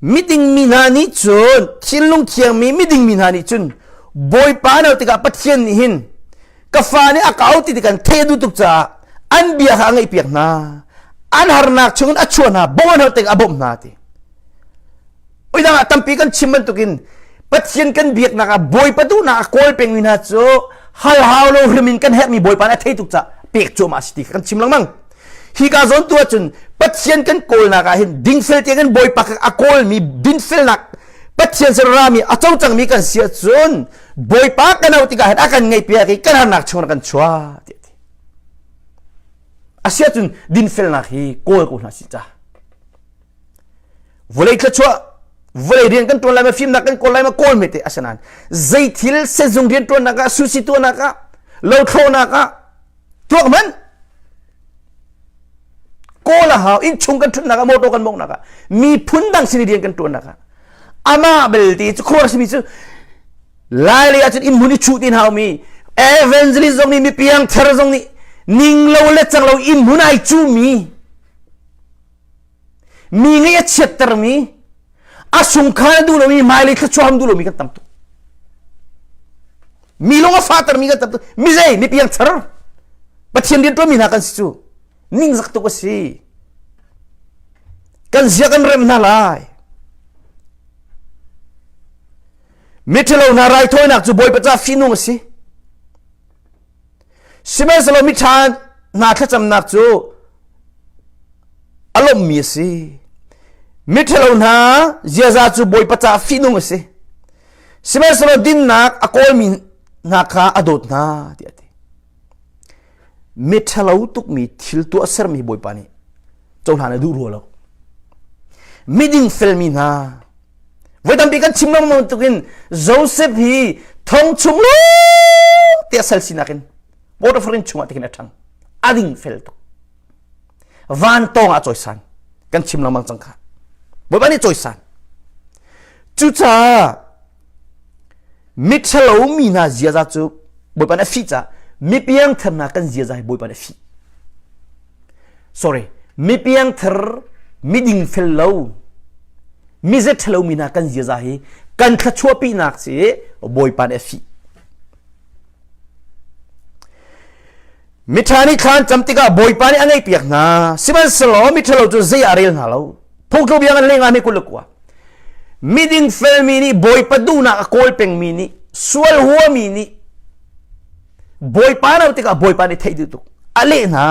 miding mi hna nih cun thinlung thiangmi miding mi hna nih cun Bawipa no tikah Pathian nih hin ka fa nih a ka au ti tikah thei a duh tuk caah an bia kha a ngaihpiak hna an harnak chungin a chuah hna bawmh an har tikah a bawmh hna ti Oidang ah tampi kan chim bantukin Pathian kan biaknak ah Bawipa duhnak a kawl pengmi hna cu hal hau lo hrim in kan herhmi Bawipa nih a thei tuk caah pek cuahmah a si ti kha kan chim lengmang. Hi ka zawn tu ahcun Pathian kan kawlnak ah hin dingfel tiangin Bawipa a kawlmi dinfelnak Pathian sin rami a co cangmi kan si ahcun Bawipa kan auh tikah hin a kan ngaihpiak i kan harnak chung kan chuah tiah ti. A si ahcun dinfelnak hi kawl ko hna sih ca. Vawlei thluachuah vawlei rian kan ṭuan lai ma fimnak kan kawl lai ma kawl me te asinain zei thil sezung rian ṭuannak ah susi tuahnak ah lothlawhnak ah tuak hmanh kawl a hau innchung kan ṭhutnak ah motor kan mawngnak ah miphun dang sin i rian kan ṭuannak ah amah belte cu khuar simi cu lai lei ahcun inn hmun i chuh tin haumi evangelist zong nih mi piangthar zong nih ning lo le cang lo inn hmun ai cuhmi. Mi ngeih a chiattermi, a sungkhan a duh lomi, hmailei thluachuah duh lomi kan tam tuk. Mi lung a fahtermi kan tam tuk. Mi zei? Mi piangthar. Pathian rianṭuanmi hna kan si cu. Ningzak tuk a si. Kan zia kan rem hna lai. Miṭhalo hna raithawinak cu Bawipa ca fihnung a si. Sihmanhsehlaw miṭha hna thlacamnak cu a lawmhmi a si. Miṭhalo hna ziaza cu Bawipa caah fihnung a si. Sihmanhsehlaw dinnak a kawlmi hna kha a dawt hna tiah a ti. Miṭhalo tukmi thil tuah sermi Bawipa nih cohlan a duh rua lo. Miding felmi hna Voi tampi kan chim lengmang bantukin Joseph hi thong chung lawng te a sal sinak in Potiphar inn chungah tikin a ṭhang. A ding fel tuk. Van tawng ah cawisan. Kan chim lengmang cang kha. Bawipa nih cawisan. Cucaah miṭhalo mi hna ziaza cu Bawipa nih a fih caah mipiangthar hna kan ziaza hi Bawipa nih a fih. Sorry, mipiangthar, miding fel lo, mizet ṭhalo mi hna kan ziaza hi kan thluachuahpinak si Bawipa nih a fih. Miṭha nih thla an cam tikah Bawipa nih a ngaihpiak hna. Sihmanhsehlaw miṭhalo cu zei ah rel hna lo. Phungthluk bia kan leng ah 22. Miding felmi nih Bawipa duhnak a kawl pengmi nih sual huami nih Bawipa no tikah Bawipa nih theih duh tuk. A leh hna.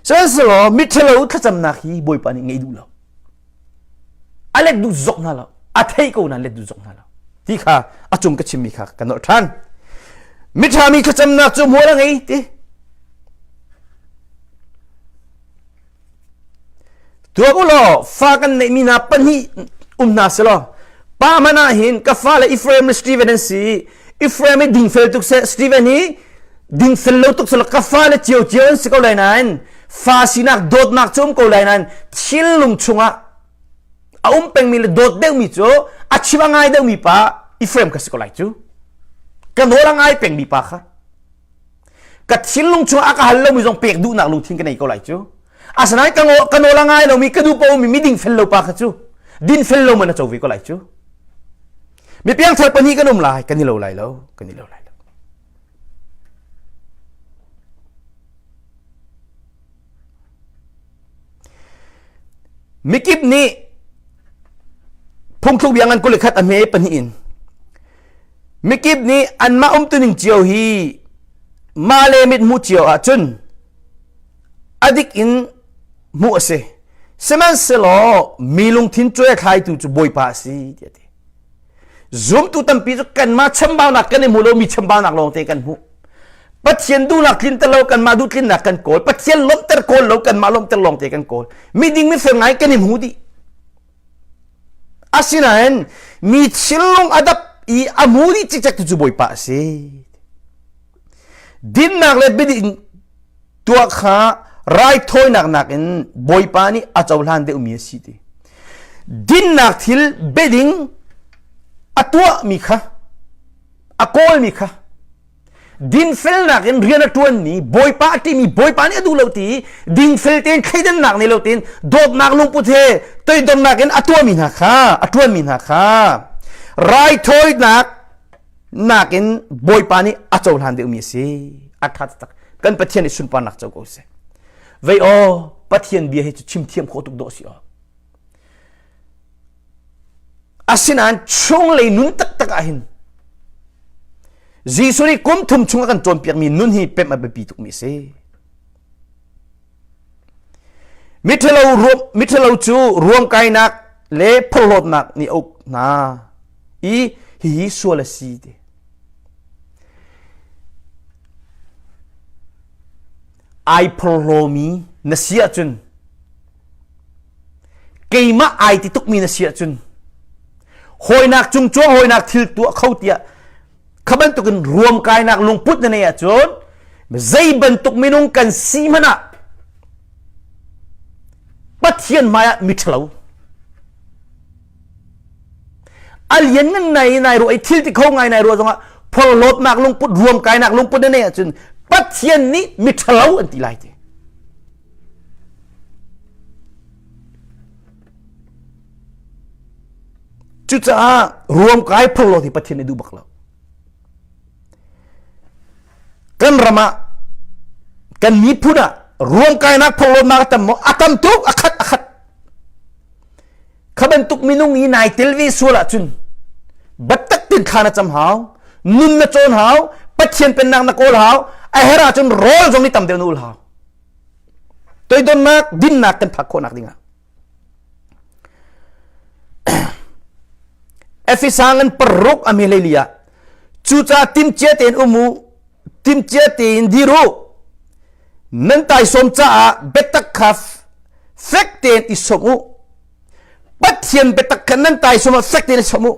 Sihmanhsehlaw miṭhalo thlacamnak hi Bawipa nih ngeih duh lo. A let duh zok hna lo. A thei ko nain let duh zok hna lo. Ti kha a cung ka chimmi kha ka nolh ṭhan. Miṭha mi thlacamnak cu hmual a ngei ti. Tuak u law fa kan neihmi hna pahnih um hna selaw pa hmanh ah hin ka fale Ephraim le Stephen an si Ephraim hi dingfel tuk seh Stephen hi dingfel lo tuk selaw ka fale ciocio an si ko lai nain fa sinak dawtnak cu um ko lai nain thinlung chungah a um pengmi le dawt deuhmi cu a chim a ngai deuhmi pa Ephraim ka si ko lai cu ka nawl a ngai pengmi pa kha ka thinlung chungah a ka hal lomi zong pek duhnak lungthin ka nei ko lai cu asinain ka ka nawl a ngai lomi ka duh paomi mi ding fel lo pa kha cu din fel lo man a co ve ko lai cu mi piangthar pahnih kan um lai kan i lo lai lo kan i lo lai lo Mikip nih phungthluk bia ngan 21 a hme pahnih in mikip nih anmah umtuning cio hi mah le mit hmuh cio ahcun a dik in hmuh a si. Sihmanhsehlaw mi lungthin cuai a thlaitu cu Bawipa a si tiah a ti. Zumtu tampi cu kanmah chambaunak kan i hmu lo mi chambaunak lawngte kan hmuh. Pathian duhnak tlinter lo kanmah duh tlinnak kan kawl. Pathian lawmhter kawl lo kanmah lawmhter lawngte kan kawl. Miding mifel ngai kan i hmu dih. Asinain mi thinlung a dap i a hmu dih cikcek tu cu Bawipa a si. Dinnak le biading tuah kha raithawinak nakin Bawipa nih a cohlan deuhmi a si ti. Dinnak thil biading a tuahmi kha a kawlmi kha dinfelnak in rian a ṭuanmi Bawipa a ṭihmi Bawipa nih a duh lo ti dingfel tein thleidannak nei lo tein dawtnak lungput he toidornak in a tuahmi hna kha a ṭuanmi hna kha raithawinak nakin Bawipa nih a cohlan deuhmi a si. A ṭha taktak. Kan Pathian nih sunparnak co ko seh. Vei aw, Pathian bia hi cu chim thiam khawh tuk dawh si aw. Asinain chunglei nun taktak ah hin Jesuh nih kum thum chung a kan cawnpiakmi nun hi pemh a biapi tukmi a si. Miṭhalo ruam miṭhalo cu ruamkainak le phorhlawtnak nih a uk hna i hihi sual a si ti. Ai phorhlawmi na si ahcun keimah ai ti tukmi na si ahcun hawinak cungcuang hawinak thil tuah kho tiah kha bantukin ruamkainak lungput na neih ahcun zei bantuk minung kan si hmanh ah Pathian hmaiah miṭhalo a lian ngan nai nai ruah i thil ti kho ngai nai ruah zongah phorhlawtnak lungput ruamkainak lungput na neih ahcun Pathian nih miṭhalo an ti lai ti. Cucaah ruamkai phorhlawt hi Pathian nih duh bak lo. Kan ram ah kan miphun ah ruamkainak phorhlawtnak a tam maw? A tam tuk, a khat, a khat. Kha bantuk minung i nai tel ve sual ahcun biatak tin thla na cam hau, nun na cawn hau, Pathian pennak na kawl hau, a herh ahcun rawl zong ni tam deuh na ul hau. Toidonnak, dinnak kan phak khawhnak dingah. Efesa ngan paruk a mi leili ah cucaah timcia tein um u timcia tein dir u nan taisawm caah biatak kha fek tein i sawm u Pathian biatak kha nan taisawm ah fek tein i sawm u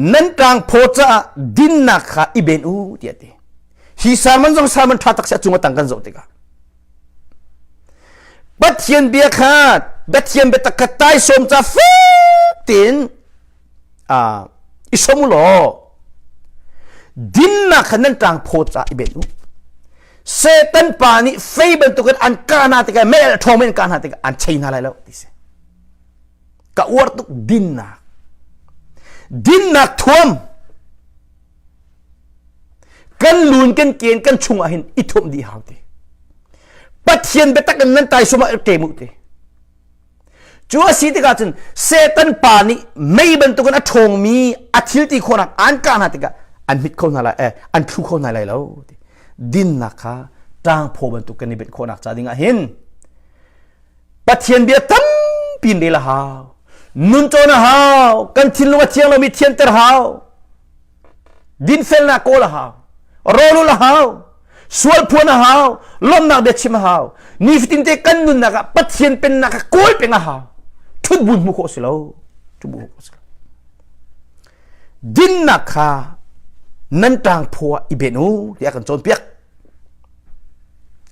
nan ṭangphaw caah dinnak kha i ben u tiah ti hi sermon zong sermon ṭha tak si a cung a tang kan zoh tikah Pathian bia kha Pathian biatak kha taisawm ca fek tein i som u law dinnak kha nan ṭangphaw caah i ben u Satan pa nih fei bantukin an kah hna tikah mei ṭhawng in kah hna tikah an chei hna lai lo ti si ka uar tuk dinnak dinnak thuam kan lun kan ken kan chung ah hin i thumh dih hau ti pathian biatak in nan taisum ah ṭem u ti cu a si tikah cun Satan pa nih mei bantukin a ṭhawngmi a thil ti khawhnak an kah hna tikah an hmit kho hna lai eh, an thlu kho hna lai lo ti dinnak kha ṭangphaw bantuk kan i benh khawhnak ca dingah hin Pathian bia tampi in rel a hau. Nun cawn a hau. Kan thinlung a thiang lomi thianter hau. Dinfelnak kawl a hau. Rawlul a hau. Sual phuan a hau. Lawmhnak bia chim a hau. Nifatin te kan nunnak ah Pathian pennak ah kawl peng a hau. Ṭhut bun hmuh khawh si lo. Ṭhut bu khawh si lo. Dinnak kha nan ṭang phaw ah i ben u tiah kan cawnpiak.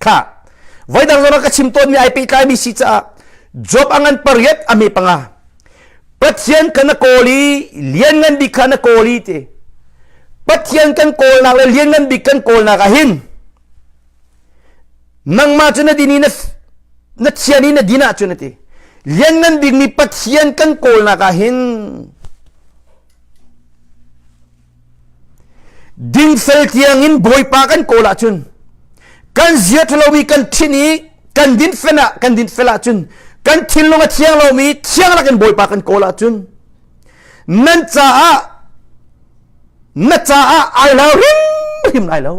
Kha voidang zong ka chim tawnmi ai pehtlaimi si caah Job a ngan pariat a me panga Pathian ka na kawl i lianngan bik kha na kawl i ti Pathian kan kawlnak le lianngan bik kan kawlnak ah hin nangmah cu na din i na na thian i na din ahcun a ti lianngan bikmi Pathian kan kawlnak ah hin Dingfel tiangin Bawipa kan kawl ahcun kan zia ṭhalomi kan ṭhin i kan dinfel ah kan dinfel ahcun kan thinlung a thiang lomi thiang lakin Bawipa kan kawl ahcun nan caah na caah ai lo hrimhrim lai lo.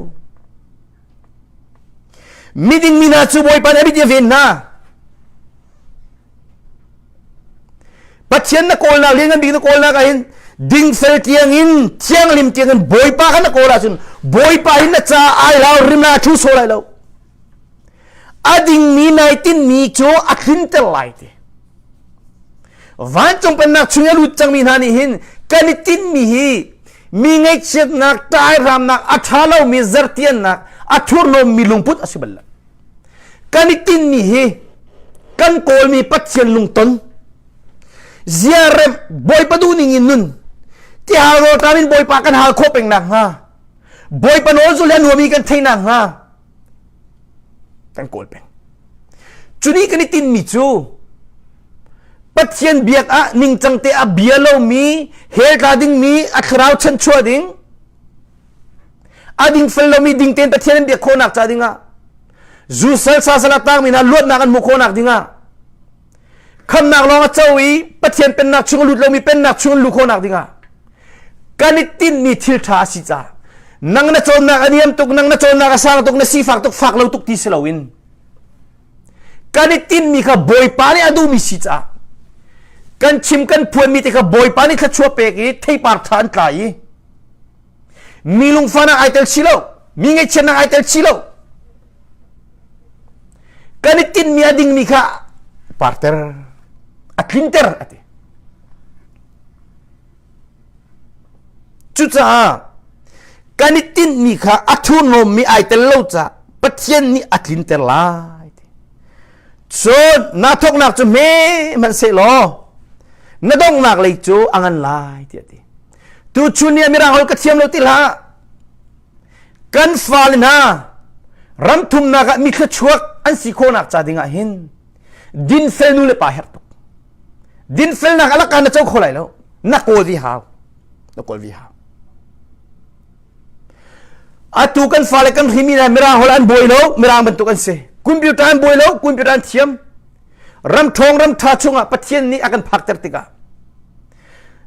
Miding mi hna cu Bawipa nih a bit a ven hna. Pathian na kawlnak lianngan bik na kawlnak ah hin dingfel tiangin thianghlim tiangin Bawipa kha na kawl ahcun Bawipa hin na ca ai lau rim lai thu saw lai lo a dingmi nai tinmi cu a tlinter lai ti vancung pennak chung a lut cangmi hna nih hin kan i tinmi hi mi ngaihchiatnak ṭaihramnak a ṭha lomi zertiannak a thurhnawmmi lungput a si bal lo kan i tinhmi hi kan kawlmi Pathian lungton ziarem Bawipa duhning in nun tihal rawlṭam in Bawipa kan hal khawh peng nakhnga Bawipa nawl zul le nuami kan theih nakhnga kan kawl peng cu nih kan i tinhmi cu Pathian biak ah ningcang te a bia lomi hell tla dingmi a thlarau chanchuah ding A dingfel lomi ding tein Pathian an biak khawhnak ca dingah zu sal sa sal a tangmi hna luatnak an hmuh khawhnak dingah khamnak lawng a co i Pathian pennak chung a lut lomi pennak chung an luh khawhnak dingah kan i tinhmi thil ṭha a si caah nang na cawnnak a niam tuk nang na cawnnak a sang tuk na sifak tuk fak lo tuk ti si loin kan i tinhmi kha Bawipa nih a duhmi si caah kan chim kan phuanmi te kha Bawipa nih thluachuah pek i theipar ṭha an tla i Mi lungfahnak ai tel chih lo. Mi ngaihchiatnak ai tel chih lo. Kan i tinhmi a dingmi kha parter, a tlinter a ti. Cucaah kan i tinhmi kha a thurhnawmmi ai tel lo caah Pathian nih a tlinter lai. Cun naa thawknak cu hme hmanhsehlaw na donghnak lei cu a ngan lai tiah a ti. Tuchun ni ah Mirang holh ka thiam lo ti hlah. Kan fale hna ram thumnak ah mi thluachuak an si khawhnak ca dingah hin Dinfel nu le pa herh tuk. Dinfelnak alaka na co kho lai lo. Na kawl vi hau. Na kawl vi hau. Atu kan fale kan hrimi na mirang holh an buai lo, mirang bantuk an si. Computer an buai lo, computer an thiam. Ram ṭhawng ram ṭha chungah Pathian nih a kan phakter tikah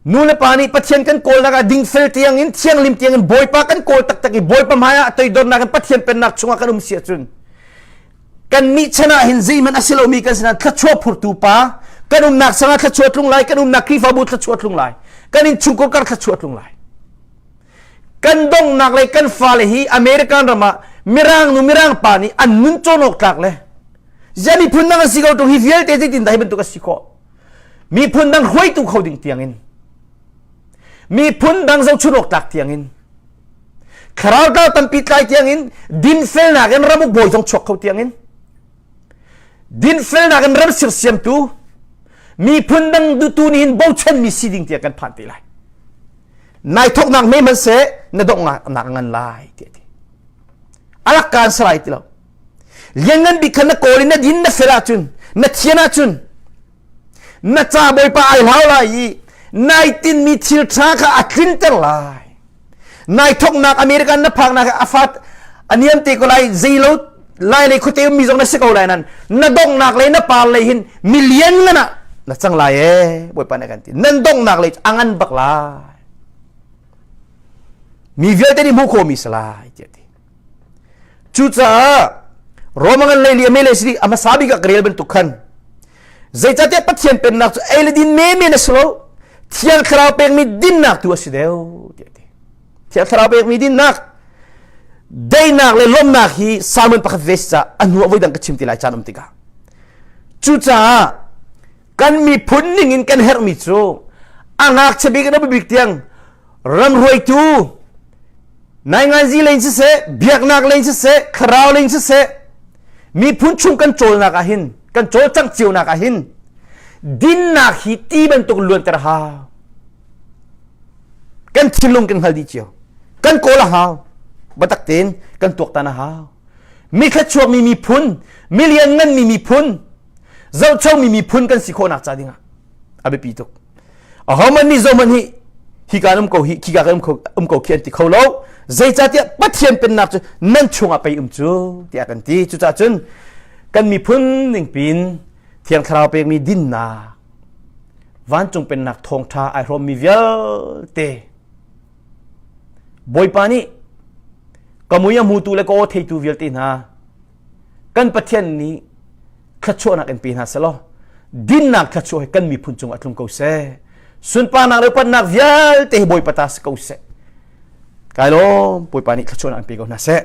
nu le pa nih Pathian kan kawlnak ah dingfel tiang in thianglim tiang in Bawipa kan kawl taktak i Bawipa hmai ah toidornak in Pathian pennak chungah kan um si ahcun kan nih chan ah hin zeihmanh a si lomi kan sinah thluachuah phurtu pa kan umnak sangah thluachuah tlung lai kan umnak Khrihfabu thluachuah tlung lai kan innchungkhar kar thluachuah tlung lai kan donghnak le kan fale hi American ram ah mirang nu mirang pa nih an nun cawn awk tlak le zia miphun dang an si ko tung hi vialte zeitin dah hi bantuk a si khawh miphun dang hruaitu kho ding tiangin miphun dang zohchun awk tlak tiangin thlarau tlau tampi tlai tiangin dinfelnak in ramuk bawi zong chuak kho tiangin dinfelnak in ram sirsiamtu miphun dang dutu nih hin bochanmi si ding tiang kan phan te lai nai thoknak me man se na donghnak ngan lai ti ti alak kan sarai ti lo lianngan bik khan na kawl in na din na fel ahcun na thian ahcun na ca bawipa ai hlau lai i nai tinmi thil ṭha kha a tlinter lai nai thoknak American na phaknak a fat a niam te ko lai zeilo lai lei khuate ummi zong na si ko lai nan na donghnak lei na par lei hin million ngan ah na cang lai e bawipa nih kan ti nan donghnak lei a ngan bak lai mi vialte nih hmuh khawhmi si lai tiah ti Cucaah Roma ngan lei li a mele si a hmasa bik ah ka rel bantuk khan zeicahtiah Pathian pennak cu ei le din menmen a si lo Thiang Thlarau pekmi dinnak tu a si deuh tiah ti. Thiang Thlarau pekmi dinnak daihnak le lawmhnak hi sermon pakhat ve si caah a hnu ah voidang ka chim ti lai caan um tikah. Cucaah kan miphun ning in kan herhmi cu a ngakchia bik in a bik tiang ram hruaitu nainganzi lei in siseh biaknak lei in siseh thlarau lei in siseh miphun chung kan cawlnak ah hin kan cawlcangh cionak ah hin dinnak hi ti bantuk luanter hau kan thinlung kan hngal dih cio kan kawl a hau biatak tein kan tuaktan a hau mi thluachuakmi miphun mi liannganmi miphun zohchomi miphun kan si khawhnak ca dingah a biapi tuk ahohmanh nih zohmanh hi hika um ko hi khika um ko um ko khi an ti kho lo zeicahtiah Pathian pennak cu nan chungah pei um cu tiah kan ti cucaah cun kan miphun ning pin Thiang Thlarau pekmi dinnak vancung pennak thawngṭha ai hrawmmi vialte Bawipa nih ka mui a hmutu le ka aw theitu vialte hna kan Pathian nih thluachuahnak in pe hna selaw dinnak thluachuah hi kan miphun cung ah tlung ko seh sunparnak le upatnak vialte hi Bawipa ta si ko seh kai lawm Bawipa nih thluachuahnak in pe ko hna seh.